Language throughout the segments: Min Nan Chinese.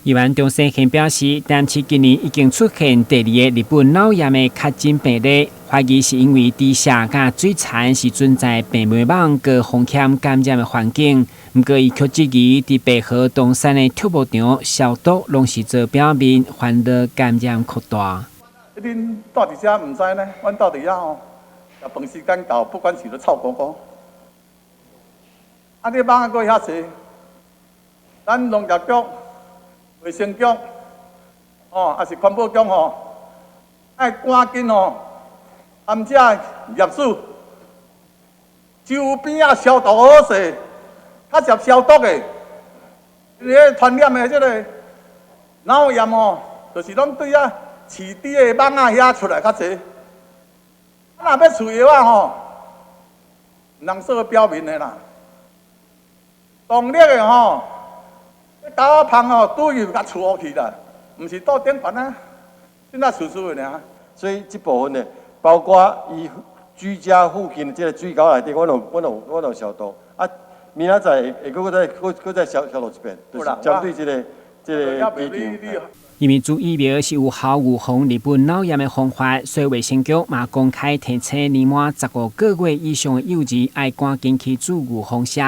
議員張世賢表示，但是今年已經出現第二个日本腦炎的確診病例，懷疑是因為豬舍佮水田是存在病媒蠓高風險感染的環境。毋過，伊卻質疑，佇白河東山的畜牧場消毒攏是做表面，反而感染擴大。恁蹛佇遮毋知呢？阮蹛佇遐吼，飯時間到，不管是咧臭糊糊。啊，你蠓仔閣遐濟，咱農業局、衛生局，哦，抑是環保局吼，愛趕緊吼，含遮業主周邊仔消毒好勢，較捷消毒的，因為傳染的這个腦炎吼，就是攏對遐飼豬的蠓仔遐出來較濟。啊，若欲飼藥仔吼，毋通掃表面的啦，動力的吼。狗仔芳吼，拄入共厝去啦，毋是桌頂懸啊，凊彩欶欶的爾。所以這部分呢，包括伊居家附近的這個水溝內底，阮有消毒。啊，明仔載會閣閣再消毒一遍，就是針對這個豬場。因為注疫苗是有效預防日本腦炎的方法，所以衛生局嘛公開提醒年滿15個月以上的幼兒愛趕緊去注預防射。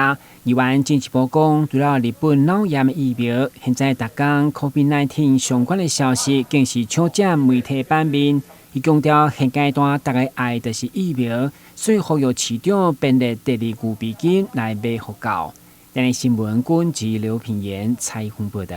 議員進一步講，除了日本腦炎的疫苗，現在逐工 COVID-19 相關的消息更是搶佔媒體版面。伊強調，現階段逐家愛的是疫苗，所以呼籲市長編列第二預備金來買予夠。電視新聞，軍及劉品言採訪報道。